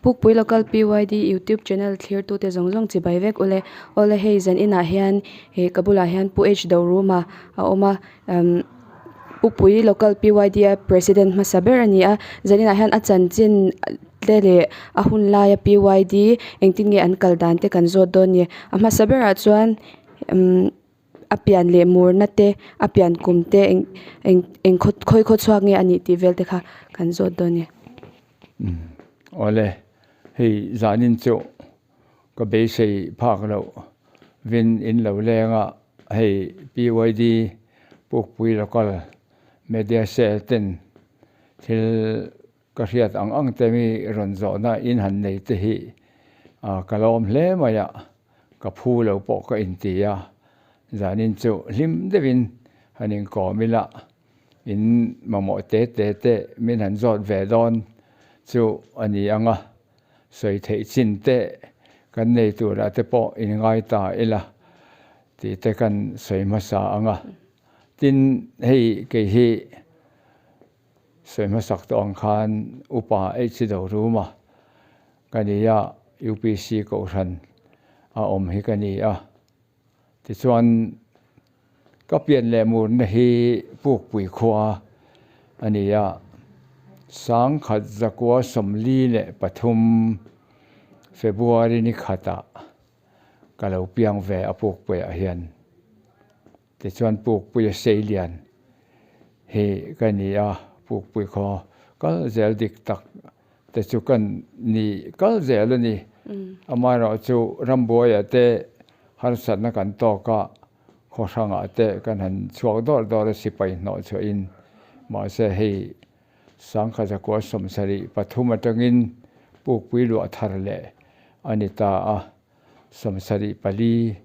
Pukpui Local PYD YouTube channel thlirtute zawng zawng chibai vek ule. Awle hei zan inah hian ih ka bulah hian Pu H Doruma a awm a umm Pukpui Local PYD a president hmasa ber a ni a zan inah hian a chanchin te leh a hun laia PYD engtin nge an kal dan te kan zawt dawn a ni. A hmasa berah chuan umm a pian leh murna te a pian kum te eng eng eng khaw khawi khaw chhuak nge a nih tih vel te kha kan zawt dawn a ni. Awle, hei zanin chu ka beisei phak loh vin in lo leng a, hei PYD Pukpui Local Media Cell ten thil ka hriat ang ang te mi rawn zawhna in han nei te hi ka lawm hle mai a, ka phu lo pawh ka inti a, zanin chu hlim deuhin han inkawm ila. In mamawh te te te min han zawt ve dawn chu a ni ang a, sawi theih chin te kan nei turah te pawh in ngai ta ila tih te kan sawi hmasa ang a. Tin, hei kei hi sawi hmasak tawh ang khan upa H Doruma ka ni a, UPC Kohhran a awm hi ka ni a. Tichuan, ka pian leh murna hi Pukpui khua a ni a, Sangkhat zakua 43 February ni khatah ka lo piang ve a Pukpuiah hian. Tichuan Pukpuia Seilian hi ka ni a, Pukpui khaw kal zel dik tak te chu kan ni kal zel a ni. Amaherawhchu rambuaiah te harsatna kan tawk a, khaw hrangah te kan han chhuak dawrh dawrh a sipai hnawh chhuahin. Mahse hei 1973 atangin Pukpui luah thar leh a ni ta a, 74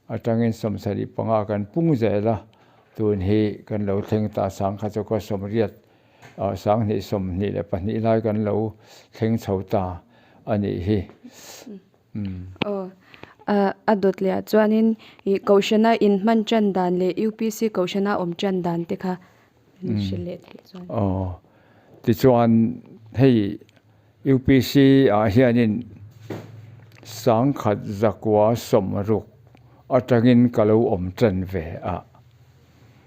atangin 75 kan pung zel a, tun hi kan lo thleng ta 1980 2022 lai kan lo thleng chho ta a nih hi. Aw, a dawt leh ah chuanin ih Kohhrana inhman tan dan leh UPC Kohhrana awm tan dan te kha min hrilh leh theih chuan. Aw, tichuan hei UPC ah hianin 1960 atangin ka lo awm tan ve a.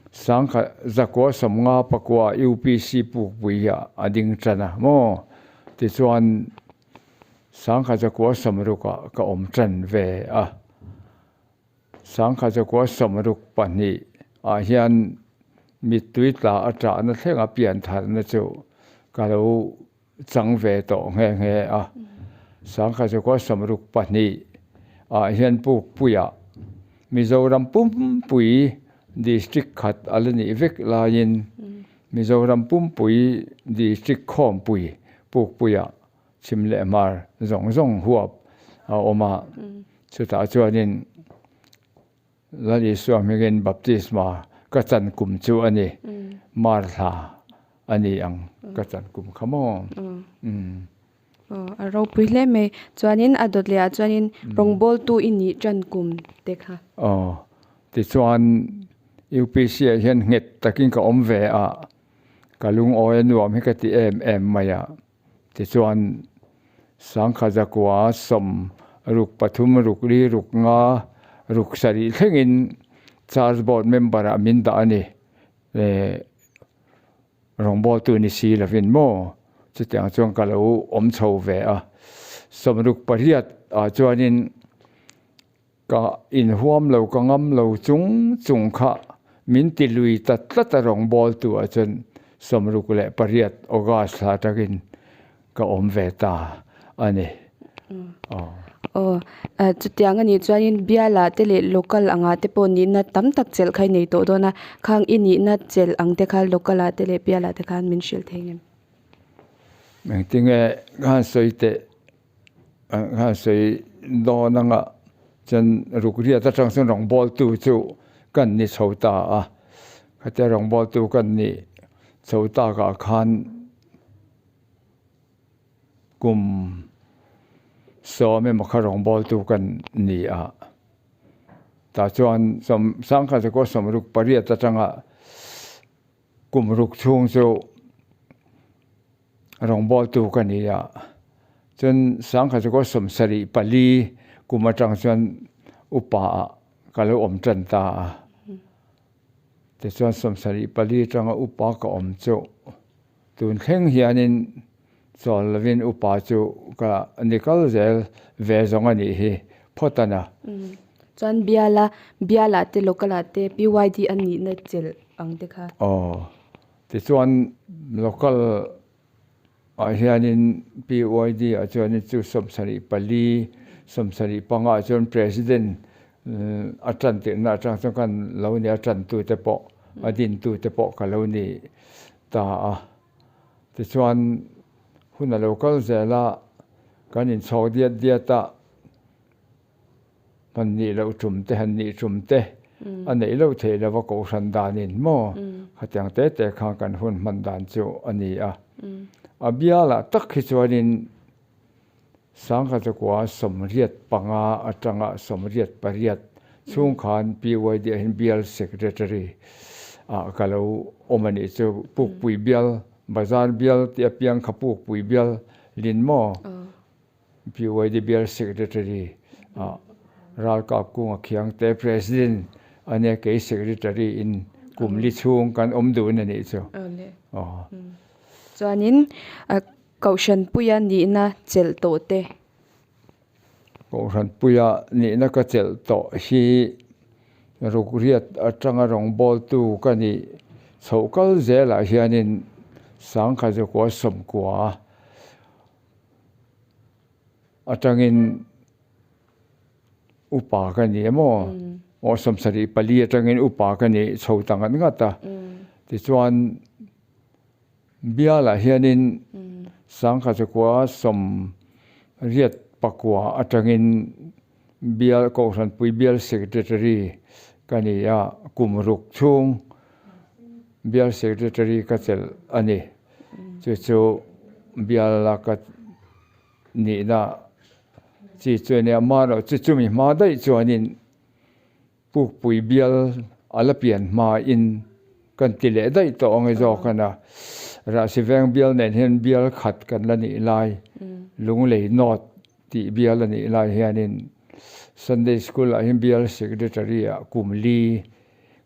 1959 UPC pukpui ah a ding tan a maw? Tichuan 1960 ah ka awm tan ve a. 1962 ah hian mittui tla a ṭahna thlenga piantharna chu ka lo chang ve tawh nghe nghe a. 1962 ah hian Pukpuiah Mizoram pumpui District khat a la nih vek laiin Mizoram pumpui District khawmpui Pukpuiah chhim leh hmar zawng zawng huap a awm a. Chutah chuanin Lal Isua hmingin baptisma ka chan kum chu a ni, Mar thla a ni ang ka chan kum kha maw? Aw, a ropui hle mai. Chuanin a dawt leh ah chuanin rawngbawltu i nih tan kum te kha. Aw, tichuan UPC ah hian nghet takin ka awm ve a, ka lungawi a nuam hi ka ti em em mai a. Tichuan, 1963 ruk li ruk nga ruk sarih thlengin Church Board member ah min dah a ni. Le rawngbawltu ni si lovin maw? Chutiang chuan ka lo awm chho ve a. 68 ah chuanin ka inhuam lo, ka ngam lo chung chung kha min ti lui ta tlat a rawngbawltu ah chuan 68 August thla atangin ka awm ve ta a ni. Aw. Aw, chutiang a nih chuanin bialah te leh local angah te pawh nihna tam tak chelh kha i nei tawh dawn a, khang i nihna chelh ang te kha local ah te leh bialah te khan min hrilh thei ngem? Engtinge ka han sawi teh Khan sawi dawn anga chuan rukriat atang chuan rawngbawltu chu kan ni chho ta a, khatia rawngbawltu kan nih chho takah khan kum sawm emaw kha rawngbawltu kan ni a, tah chuan 1968 atanga kum ruk chhung chu rawngbawltu ka ni a. Chuan sangkhat chu kaw 74 kum atang chuan upa ah ka lo awm tan ta a. Tichuan 74 atanga upa ka awm chu tun thleng hianin chawl lovin upa chu ka ni kal zel ve zawng a nih hi phawt a na. Chuan biala bialah te local ah te PYD a nihna chelh ang te kha. Aw tichuan local ah hianin PYD ah chuanin chu 74, 75 ah chuan President a tan tirhna atang chuan kan lo ni a tantute pawh a dintute pawh ka lo ni ta a. Tichuan hun a lo kal zel a, kan inchhawk diat diat a. Han nih loh tum te, han nih tum te a neih loh theih lova kohhran danin maw khatiang te te khan kan hun hman dan chu a ni a. A bialah tak hi chuanin Sangkhatakua 85 atanga 88 chhung khan PYD ah hian bial secretary ah ka lo awm a nih chu. Pukpui bial, bazar bial tih apiang kha Pukpui bial lin maw? PYD Bial Secretary ah Ralkap Kunga Khiangte President a nia kei Secretary in kum li chhung kan awm dun a nih chu. Aw. Chuanin Kohhranpuia nihna chelh tawh te. Kohhranpuia nihna ka chelh tawh hi rukriat atanga rawngbawltu ka nih chhoh kal zelah hianin Sangkhazukaw 90 atangin upa ka ni emaw aw 74 atangin upa ka ni chho ta ngat ngat a tichuan bialah hianin 1989 atangin bial kohhranpui bial secretary ka ni a kum ruk chhung bial secretary ka chelh a ni. Chu chu bial a ka nihna chi chu a nia, amaherawh chu chumi hma daih chuanin Pukpui bial a la pian hmain kan ti leh daih tawh ang e zawk a na. Rahsiveng bial nen hian bial khat kan la nih lai, Lunglei North tih bial a nih lai hianin Sunday School ah hian bial secretary ah kum li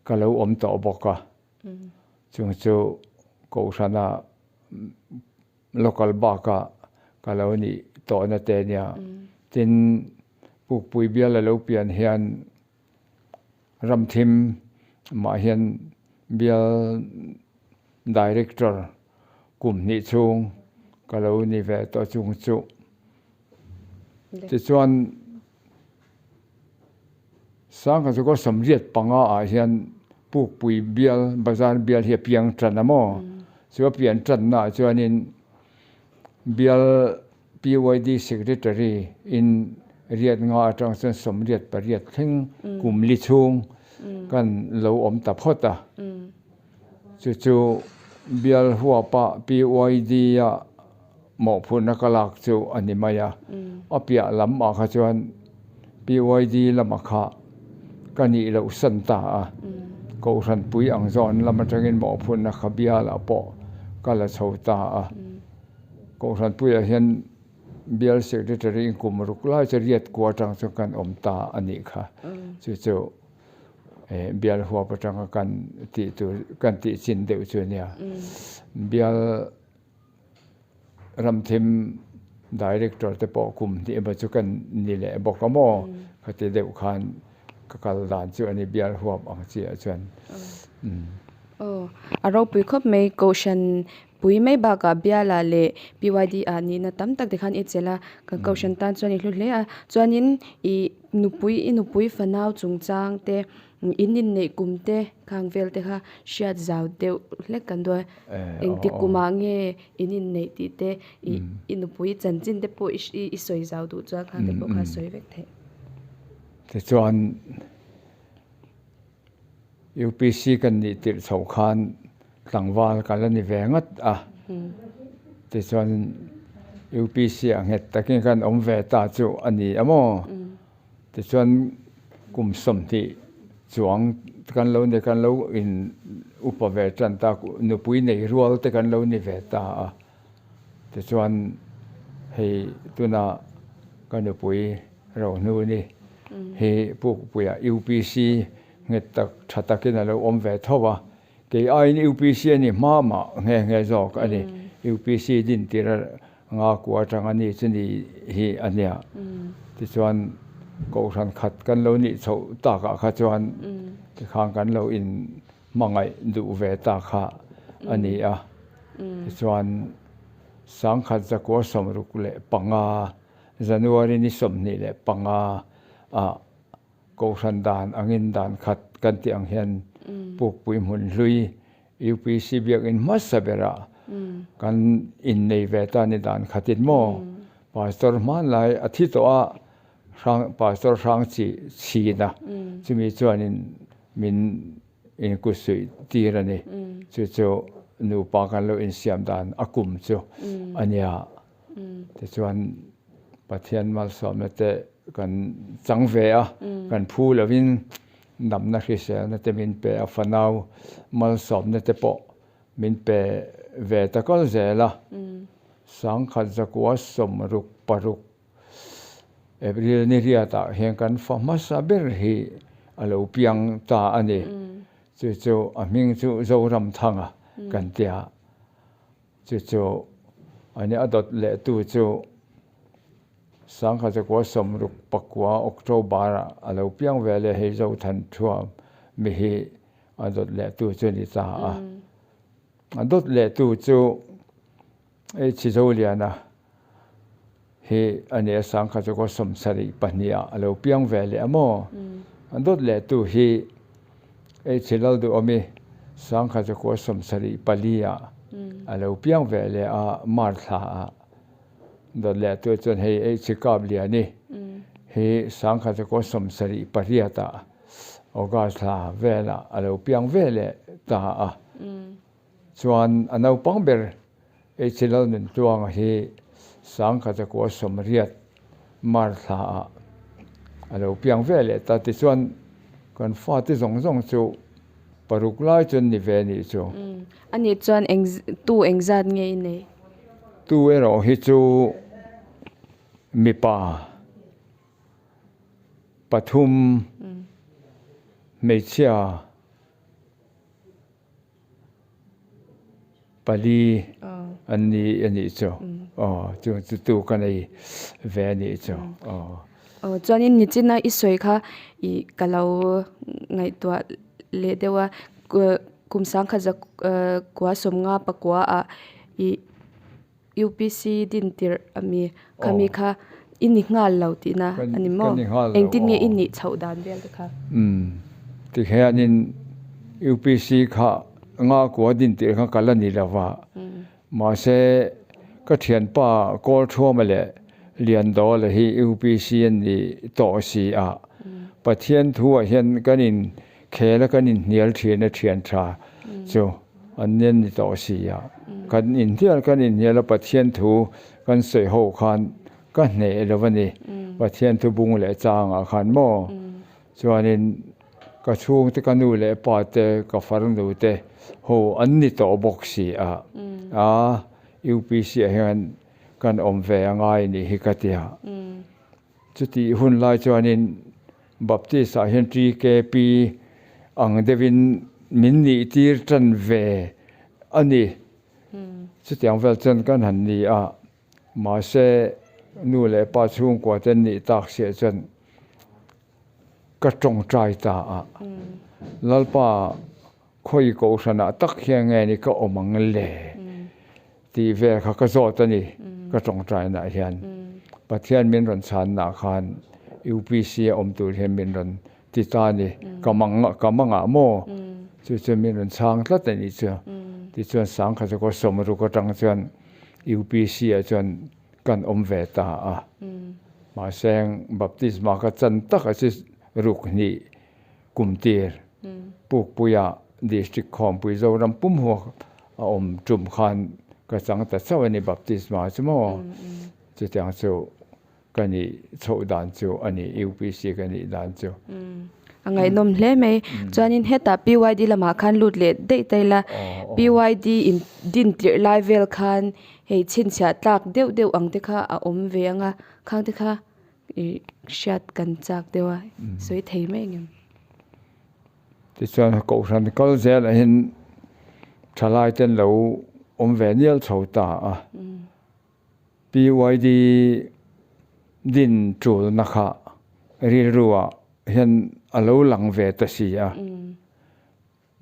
ka lo awm tawh bawk a. Chung chu Kohhrana local baka ka lo nih tawhna te a nia. Tin, Pukpui bial a lo pian hian Ramthim mah hian bial director kum hnih chhung ka lo ni ve tawh chung chu. Tichuan. Sangha chu kaw 85 ah hian Pukpui bial, bazar bial hi a piang tan a maw? Chu a pian tanna ah chuanin bial PYD Secretary in riat nga atang chuan 88 thleng kum li chhung kan lo awm ta phawt a. Chu chu bial huapa PYD a mawhphurhna ka lak chu a ni mai a, a piah lam ah kha chuan PYD lamah kha ka nih loh san ta a, Kohhranpui ang zawn lam atangin mawhphurhna kha bialah pawh ka la chho ta a, Kohhranpuiah hian bial secretary in kum ruk lai chu riat kua atang chuan kan awm ta a nih kha, chu chu bial huap atanga kan tih tur kan tih chin deuh chu a nia, bial. Ramthim Director te pawh kum hnih emaw chu kan ni leh bawk a maw? Khati deuh khan ka kal dan chu a ni bial huap ang chiah chuan. Aw, a ropui khawp mai. Kohhran pui mai bakah bialah leh PYD ah nihna tam tak te khan i chelh a, kan kohhran tan chuan i hlu hle a. Chuanin i nupui i nupui fanau chungchang te In inneih kum te khang vel te kha hriat zau deuh hlek kan duai. Engtik kumah nge in inneih tih te ih i nupui chanchin te pawh i sawi zau duh chuan khang te pawh kha sawi vek theih. Tichuan UPC kan nih tirh chhoh khan tlangval ka la ni ve ngat a. Tichuan UPC ah nghet takin kan awm ve ta chu a ni a maw? Tichuan kum 20 chuang kan lo ni, kan lo in upa ve tan ta, nupui nei rual te kan lo ni ve ta a. Tichuan Hei tuna ka nupui Rohnuni hi Pukpuia UPC nghet tak tha takin a lo awm ve tho a, kei aiin UPC a ni hma mah nghe nghe zawk a ni. UPC din tir a nga kua atang a ni chu ni hi a nia. Tichuan Kohhran khat kan lo nih chhoh takah kha chuan tikhan kan lo in hmangaih duh ve ta kha a ni a. Tichuan Sangkhat zakua 65 January ni 25 ah Kohhran dan angin dan khat kan tih ang hian Pukpui hmun hlui UPC biakinn hmasa berah kan innei ve ta ni dan khatin maw Pastor hmanlai a thi tawh a Hrang Pastor Hrang chi chhin a chumi chuanin min inkutsuih tir a ni. Chu chu nupa kan lo insiam dan a kum chu a nia. Tichuan Pathian malsawmna te kan chang ve a, kan phu lovin damna hriselna te min pe a, fanau malsawmna te pawh min pe ve ta kal zel a. 1966 April ni riatah hian kan fa hmasa ber hi a lo piang ta a ni. Chu chu a hming chu Zoramthanga kan tia. Chu chu a nia a dawt leh tu chu 1969 October ah a lo piang ve leh hei Zothan Thuam mi hi a dawt leh tu chu a ni ta a. A dawt leh tu chu H Zoliana hi a nia 1972 ah a lo piang ve leh a maw? A dawt leh tu hi H Lalduhawmi 1974 ah a lo piang ve leh a March thla ah. Dawt leh tu chuan hei H Kapliani hi 1978 ah August thla velah a lo piang ve leh ta a. Chuan a naupang ber H Lalnuntluanga hi 1980 March thla ah a lo piang ve leh ta. Tichuan kan fate zawng zawng chu paruk lai chuan ni ve nih chu. A nih chuan eng tu engzat nge i nei? Tu erawh hi chu mipa pathum hmeichhia Pali an ni a nih chu aw chu chu tu ka nei ve a nih chu aw. Aw chuanin nichina i sawi kha ih ka lo ngaihtuah leh deuh a kum 1959 ah ih UPC din tirh a mi khami kha i ni nghal lo tihna a ni maw? Engtin nge i nih chhoh dan vel te kha? Umm tikhianin UPC kha nga kua din tirh kha ka la ni lo va, mahse ka thianpa Kawlthuama leh Liandawla hi UPC an ni tawh si a, Pathian thu ah hian kan in khel a kan inhnial thin a thian tha chu an nen ni tawh si a, kan inhnial kan inhnial a Pathian thu kan sawi ho khan ka hneh lo a ni, Pathian thu bung leh changah khan maw chuanin ka chhungte ka nu leh pa te ka farnu te ho an ni tawh bawk si a, a UPC ah hian kan awm ve a ngai nih hi ka ti a. Chutih hun lai chuanin Baptist ah hian TKP ang deuhin min nih tir tan ve a ni. Chutiang vel chuan kan han ni a, mahse nu leh pa chhungkua te an nih tak siah chuan ka tawngtai ta a, Lalpa Khawi kohhranah tak hian nge ni ka awm ang le tih vel kha ka zawt a ni ka tawngtainaah hian. Pathian min rawn chhannaah khan UPC a awm tur hian min rawn ti ta a ni. Ka mang ka mangah maw chu chuan min rawn chhang tlat a nih chu. Tichuan 1960 atang chuan UPC ah chuan kan awm ve ta a. Mahse baptisma ka chan taka chu ruk hnih Kum tir Pukpuia District Khawmpui Zoram pum huak a awm tum khan ka chang ta chauh a ni baptisma chu maw? Chutiang chu ka nih chhoh dan chu a ni UPC ka nih dan chu. A ngaihnawm hle mai. Chuanin hetah PYD lamah khan lut leh daih ta ila PYD in din tirh lai vel khan. hei chhinchhiah tlak deuh deuh ang te kha a awm ve ang a khang te kha ih hriat kan chak deuh a sawi thei mai ang em. Tichuan kohhran kal zelah hian thalai te an lo awm ve nial chho ta a. PYD din tulna kha rilruah hian a lo lang ve ta si a.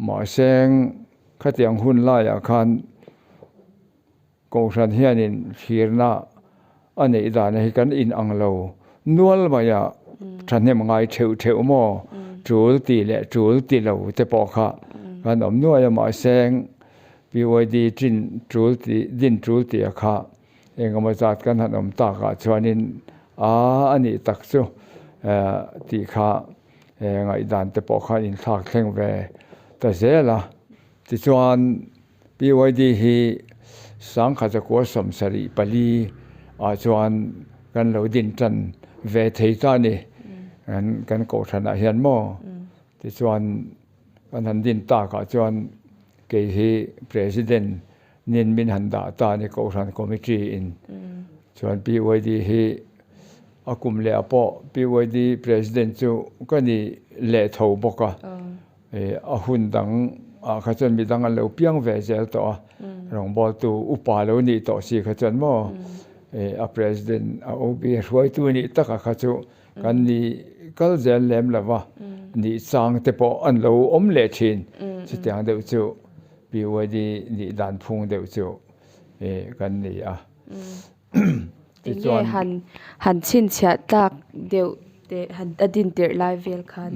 Mahse khatiang hun laiah khan Kohhran hianin thlirna a neih dan hi kan inang lo nual mai a, thahnem ngai theuh theuh maw tul ti leh tul ti lo te pawh kha kan awm nuai a, mahse PYD chin tul ti din tul tih a kha engemaw zat kan han awm takah chuanin a a nih tak chu tih kha ngaihdan te pawh kha inthlak thleng ve ta zel a. Tichuan PYD hi Sangkhatzakua 74 ah chuan kan lo din tan ve thei ta a ni kan kohhranah hian maw. Tichuan kan han din takah chuan kei hi President nin min han dah ta a ni kohhran committee in. Chuan PYD hi a kum leh ah pawh PYD President chu ka ni leh tho bawk a. A hun dang ah kha chuan midang an lo piang ve zel tawh a, rawngbawltu upa lo nih tawh si kha chuan maw a President a OB hruaitu nih taka kha chu kan ni kal zel lem lo va, nih chang te pawh an lo awm leh thin. Chutiang deuh chu PYD nih dan phung deuh chu kan ni a. Enge han han chhinchhiah tlak deuh teh han a din tirh lai vel khan.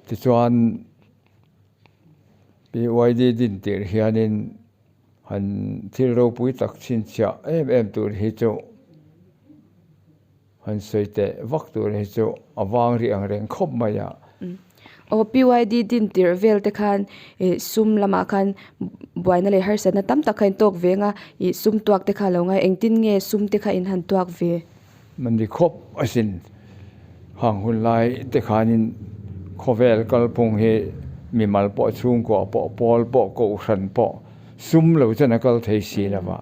Tichuan PYD din tirh hianin han thil ropui tak chhinchhiah em em tur hi chu Han sawi teh vak tur hi chu a vang rih ang reng khawp mai a. Aw PYD din tirh vel te khan ih sum lamah khan buaina leh harsatna tam tak kha in tawk ve anga ih sum tuak te kha a lo ngai engtin nge sum te kha in han tuak ve? Mani khawp asin hang hun lai te khanin khawvel kalphung hi mimal pawh chhungkua pawh pawl pawh kohhran pawh sum lo chuan a kal thei si lo va.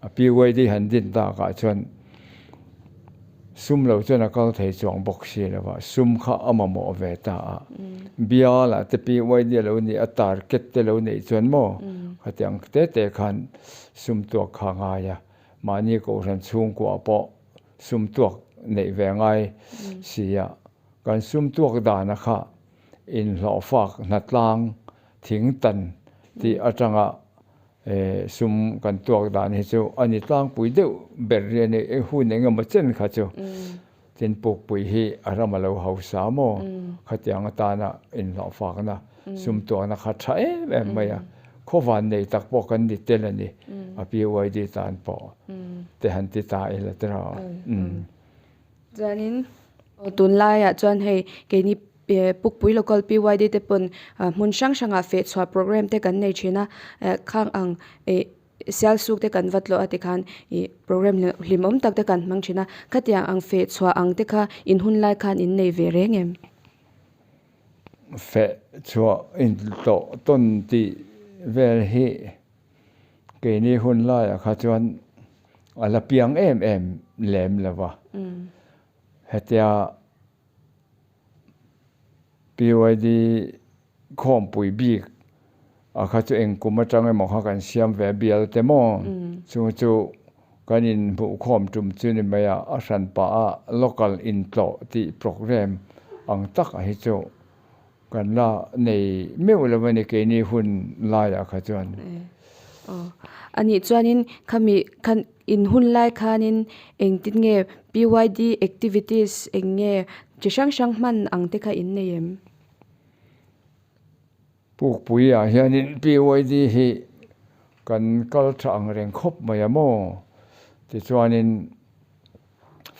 A PYD han din takah chuan sum lo chuan a kal thei chuang bawk si lo va, sum kha a mamawh ve ta a. Bialah te PYD a lo nih a, target te lo neih chuan maw khatiang te te khan sum tuak kha a ngai a, mahni kohhran chhungkua pawh sum tuak neih ve a ngai si a, kan sum tuak dana kha inhlawhfak hnatlang thing tan tih atanga Sum kan tuak dan hi chu a ni tlangpui deuh ber hi a ni. E hun eng emaw chen kha chu tin pukpui hi a ram a lo hausa maw? Khatiang atana inhlawhfakna sum tuakna kha tha em em mai a. Khawvan nei tak pawh kan ni tel a ni. A PYD tan pawh te han ti ta ila tiraw. Chuanin tunlaiah chuan hei keini Pukpui Local PYD te pawn hmun hrang hrangah feh chhuah program te kan nei thin a, khang ang ih Sialsuk te kan va tlawh a tikhan ih program hlimawm tak te kan hmang thin a, khatiang ang feh chhuah ang te kha in hun lai khan in nei ve reng em? Feh chhuah intlawh tawn tih vel hi Keini hun laiah kha chuan a la piang em em lem lo va. Hetia PYD khawmpui bik a kha chu eng kum atang emaw kha kan siam ve bial te maw? Chung chu kan inhmuhkhawm tum chu ni mai a, a hran pah a local intlawh tih program ang tak a hi chu Kan la nei meuh lo a ni keini hun laiah kha chuan. Aw anih chuanin khami khan in hun lai khanin engtin nge PYD activities eng nge chi hrang hrang hman ang te kha in nei em? Pukpuiah hianin PYD hi kan kal tha ang reng khawp mai a maw? Tichuanin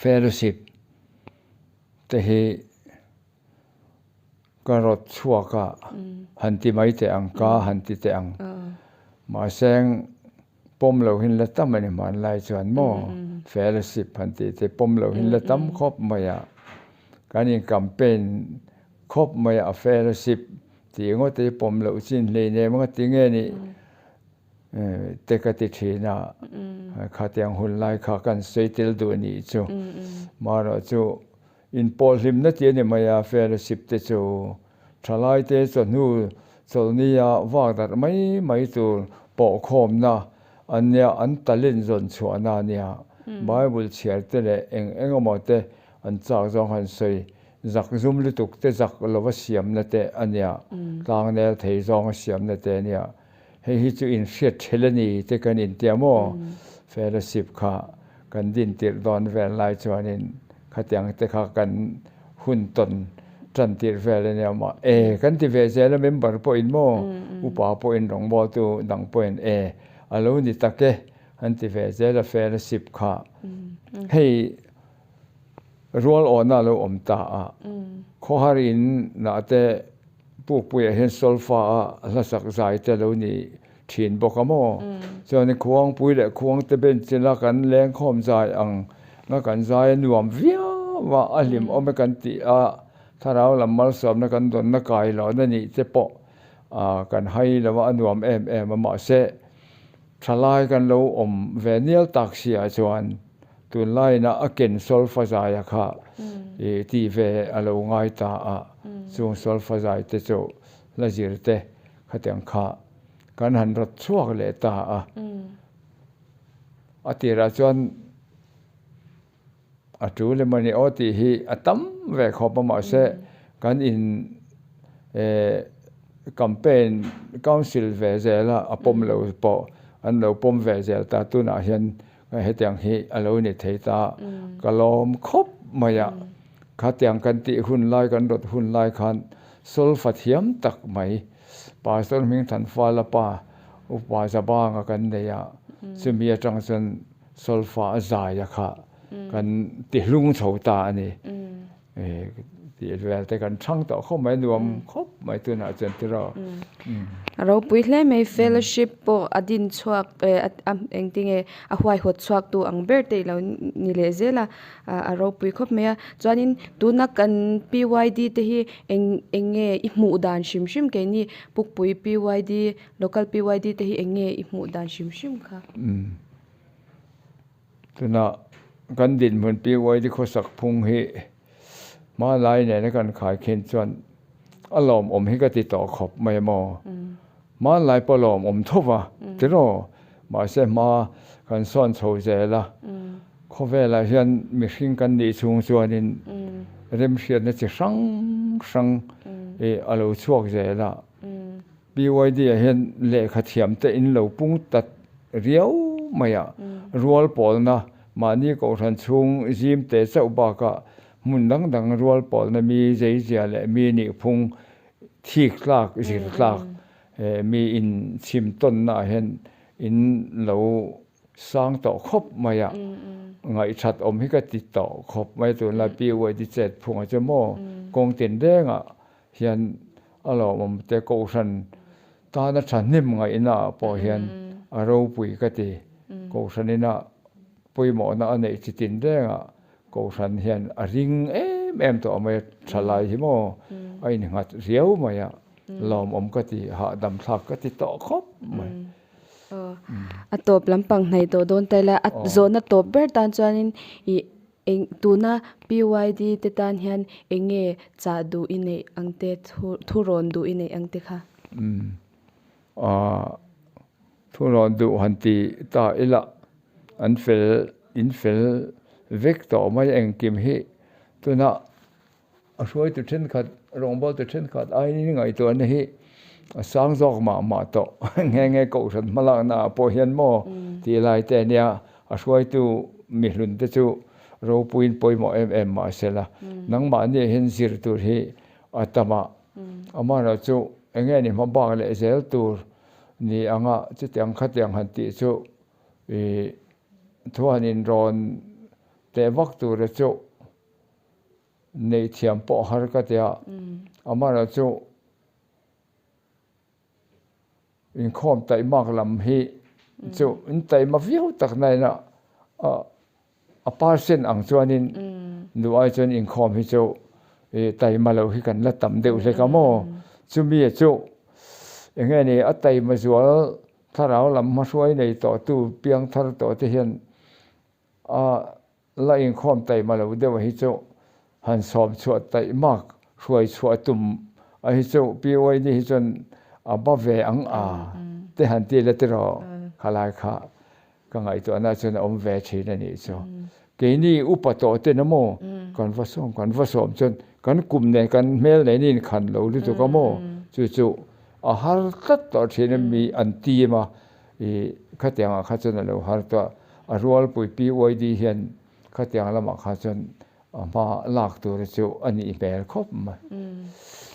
fellowship te hi Ka rawt chhuak a, han ti mai teh ang, ka han ti teh ang. Mahse pawm lo hin la tam a ni hmanlai chuan maw fellowship han tih te pawm lo hin la tam khawp mai a. Kan in campaign khawp mai a, fellowship tih ngawt hi pawm loh chin hleinem nga ti nge nih. te ka ti thin a, khatiang hun lai kha kan sawi tel duh nih chu. Marawh chu inpawh hlimna tih a ni mai a, fellowship te chu thalai te chawhnu chawlhnia vak darh mai mai tur pawhkhawmna an nia, an talent zawn chhuahna a nia. Bible chhiar te leh eng eng emaw te an chak zawng han sawi zak zum lutuk te zak lova siamna te a nia, tlangnel thei zawnga siamna te a nia. Hei hi chu inhriat ṭhel a ni te kan intia maw? Fellowship kha kan din tirh dawn vel lai chuanin khatiang te kha kan hun tawn ṭan tirh vel a nia maw? E kan ti ve zel a member pawhin maw? Upa pawhin rawngbawltu dang pawhin e a lo ni tak e an ti ve zel a fellowship kha. Hei rual awhna a lo awm ta a, khawhar in nah te Pukpuiah hian solfa a hlasak zai te lo ni thin bawk a maw? Chuanin khuangpui leh khuangte benchila kan lengkhawm zai ang nga kan zai a nuam viau a, a hlimawm e kan tih a, thlarau lam malsawmna kan dawnna kai lohna nih te pawh kan hai lo a, a nuam em em a mahse thalai kan lo awm ve nial tak si ah chuan Tunlaina a ken solfa zaia kha i ti ve a lo ngai ta a, chung solfa zai te chu hla zir te khatiang kha kan han rawt chhuak leh ta a. A tirah chuan a tul emaw ni aw tih hi a tam ve khawp a mahse kan in campaign council ve zel a, a pawm lo pawh an lo pawm ve zel ta tunah hian Hetiang hi a lo ni thei ta, ka lawm khawp mai a. Khatiang kan tih hun lai, kan rawt hun lai khan solfa thiam tak mai Pastor Hmingthanfala pa Upa Zabanga kan nei a, chumi atang chuan solfa a zai a kha kan ti hlung chho ta a ni. Tih vel te kan chhang tawh khawp mai, nuam khawp mai tunah chuan tiraw. A ropui hle mai, fellowship pawh a din chhuak engtinge a huaihawt chhuak tu ang ber te ilo ni leh zel a, a ropui khawp mai a. Chuanin tuna kan PYD te hi eng eng nge i hmuh dan hrim hrim keini Pukpui PYD, local PYD te hi eng nge i hmuh dan hrim hrim kha? Tuna kan dinhmun PYD khawsak phung hi hmanlai nena kan khaikhin chuan a lawmawm hi ka ti tawh khawp mai maw. Hmanlai pawh lawmawm tho va tiraw? Mahse hma kan sawn chho zel a, khawvelah hian mihring kan nih chhung chuanin remhriatna chi hrang hrang a lo chhuak zel a. PYD ah hian lehkha thiam te in lo pung tat riau mai a, rual pawlna mahni kohhran chhung zim te chauh bakah hmun dang dang rual pawlna mi zeizia leh mi nihphung thik tlak zir tlak mi in chhim tawnna ah hian in lo sang tawh khawp mai a, ngaihthat awm hi ka ti tawh khawp mai tunlai PYD chet phungah chuan maw kawng tinrengah hian a lawmawm te kohhran tana thahnem ngaihna ah pawh hian a ropui ka ti. Kohhran ina pawimawhna a neih chi tin rengah kohhran hian a ring em em tawh mai a, thalai hi maw a innghat riau mai a, lawmawm ka ti, hahdam thlak ka ti tawh khawp mai. A tawp lampang hnaih tawh dawn ta ila, a zawhna tawp ber tan chuanin ih Eng tuna PYD te tan hian eng nge chah duh i neih ang te, thurawn duh i neih ang te kha? Umm aah thurawn duh han ti ta ila an fel in fel vek tawh mai engkim hi tuna A hruaitu thenkhat, rawngbawltu thenkhat aiin ngaihtuahna hi a sang zawk mah mah tawh. Nghe nghe kohhran hmalakna ah pawh hian maw tih lai te ania a hruaitu mihlun te chu ropuiin pawimawh em em mah sela nangmahni ah hian zir tur hi a tam a, amaherawhchu eng nge ni hma bak leh zel tur ni anga chutiang khatiang han tih chu ih thu han inrawn teh vak tura chu. Neih thiam pawh har ka ti a, amaherawhchu inkhawm taihmak lam hi chu in taihma viau tak nain a a percent ang chuanin duh ai chuan inkhawm hi chu taihma loh hi kan la tam deuh hlek a maw? Chumi chu eng nge ni a taihma zual. Thlarau lam hmahruai nei tawhtu piangthar tawh te hian a la inkhawm taima lo deuh a hi chu han sawm chhuah taih mak hruai chhuah tum a hi chu PYD hi chuan a ba ve ang a te han ti la tiraw khalai kha Ka ngaihtuahna chuan a awm ve thin a nih chu. Keini upa tawh ten emaw kan va sawm kan va sawm chuan kan kum nen kan hmel nen in khan lo lutuk a maw chu chu a har tlat tawh thin a mi an team a ih khatiang ah kha chuan a lo har tawh a, a rualpui PYD hian khatiang lamah kha chuan A hma lak tur chu a nih hmel khawp mai.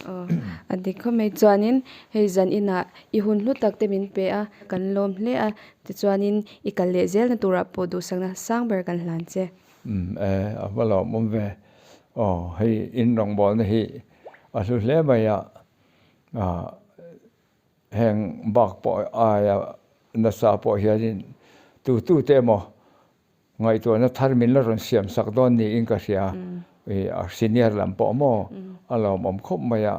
Aw, a dik khawp mai. Chuanin hei zan inah i hun hlu tak te min pe a, kan lawm hle a. Tichuanin i kal leh zelna turah pawh duhsakna sang ber kan hlan che. Umm e, a va lawmawm ve. Aw, hei in rawngbawlna hi a hlu hle mai a, ah heng bak pawh aia nasa pawh hianin tutute emaw Ngaihtuahna thar min la rawn siam sak dawn niin ka hria. I a senior lam pawh maw a lawmawm khawp mai a,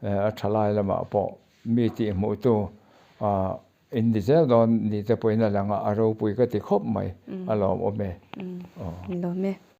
a tha lai lamah pawh mi tih hmuhtu in ni zel dawn ni te pawhin a lang a, a ropui ka ti khawp mai, a lawmawm e. Lawm e.